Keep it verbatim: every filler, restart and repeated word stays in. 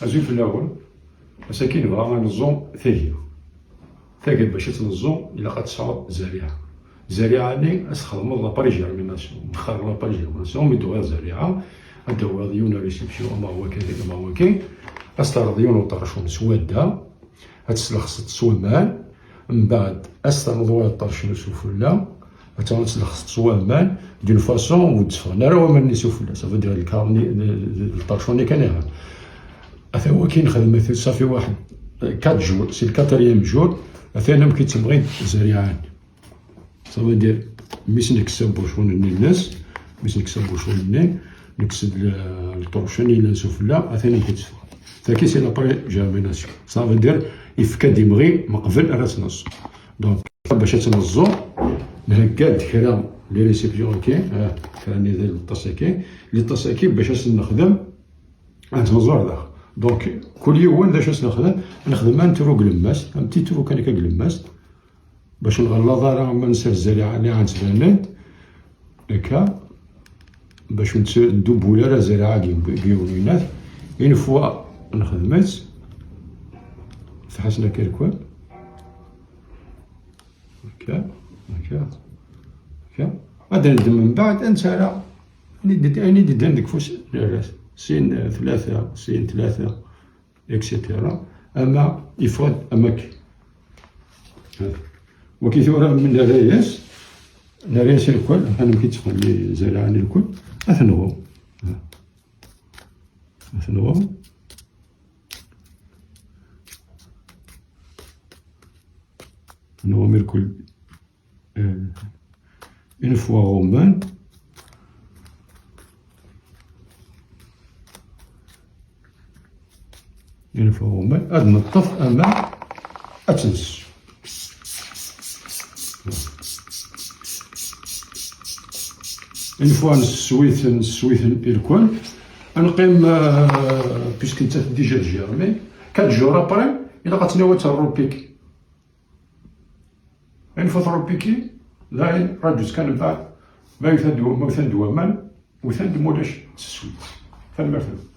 Azul fell-awen. Ass-agi nebɣa ad neẓẓu tagi. Tagi bac ad tt-neẓẓu ilaq ad tesɛuḍ zerriɛa. Zerriɛa-nni ad s-txedmeḍ la pré-germination. Nexxar la pré-germination, mi d-tuɣiḍ zerriɛa, ad d-tawiḍ yiwen n récipient ama wakin ama wakin, ad s-terreḍ yiwen uṭercun s wadda, ad teslexseḍ s waman, mbeɛd ad s-ternuḍ wayeḍ ṭercen s ufella, ad taɣeḍ ad tlexseḍ s waman, d'une façon ur d-tteffɣen ara waman-nni s ufella, ça veut dire lkar-nni, lṭercun-nni kan iɣan. Ata wakin xedmet safi waḥed quatre jours, c'est le quatrième jour, atan amek i tt-bɣin zerriɛa-nni. Ça veut dire, mi s-nekkes abucun-nni-ines, mi s-nekkes abucun-nni, nekkes-d l-, lṭercun yellan sufella, atan amek i tt-teffeɣ. Tagi c'est la pré-germination. Ça veut dire, ifka-d imɣi meqbel ara tt-neẓẓu. Donc, bac ad tt-neẓẓu, nhegga-d kra les récipients-agi, ah, kra-nni di lṭas-agi, lṭas-agi bac ad s-nexdem, ad tt-neẓẓu ar daxel. Donc, kul yiwen d acu as-nexdem, nexdem un trou n tlemmast, un petit trou kan akka n tlemmast, bac ur nɣelleḍ ara ma nsers zerriɛa-nni ɛad ttbanent, akka, bac ur nt-, ndubbul ara zerriɛa deg, deg yiwen winat. Une fois nexdem-itt, tḥassen akka irkul. Akka, akka, akka. Ad d-neddem mbeɛd, ad nettarra ayen i d-, ayen i d-yeddan deg ufus n arraz. Sin, eh, tlata, sin, tlata. Et cetera. Ama yeffeɣ-d am akken. Wagi tura mi nerra-yas, nerra-yas irkul, amek i tteffɣen zerriɛa-nni irkul, ad t-nɣu. Ad t-nɣu. Nɣum irkul. Eh, une fois ɣummen, une fois ɣummen, ad neṭṭef aman, ad tt-nessu. Une fois nesseww-iten, nesseww-iten irkul, ad neqqim, euh, puisque nettat déjà tgermi, quatre jours après, ilaq ad tt-nawi ad terrew piquer. Une fois terrew piquer, dayen, rǧut kan mbeɛd, ma utan-d, ma utan-d waman, utan-d, ma ulac, sesseww-itt. Tanemmirt-nwen.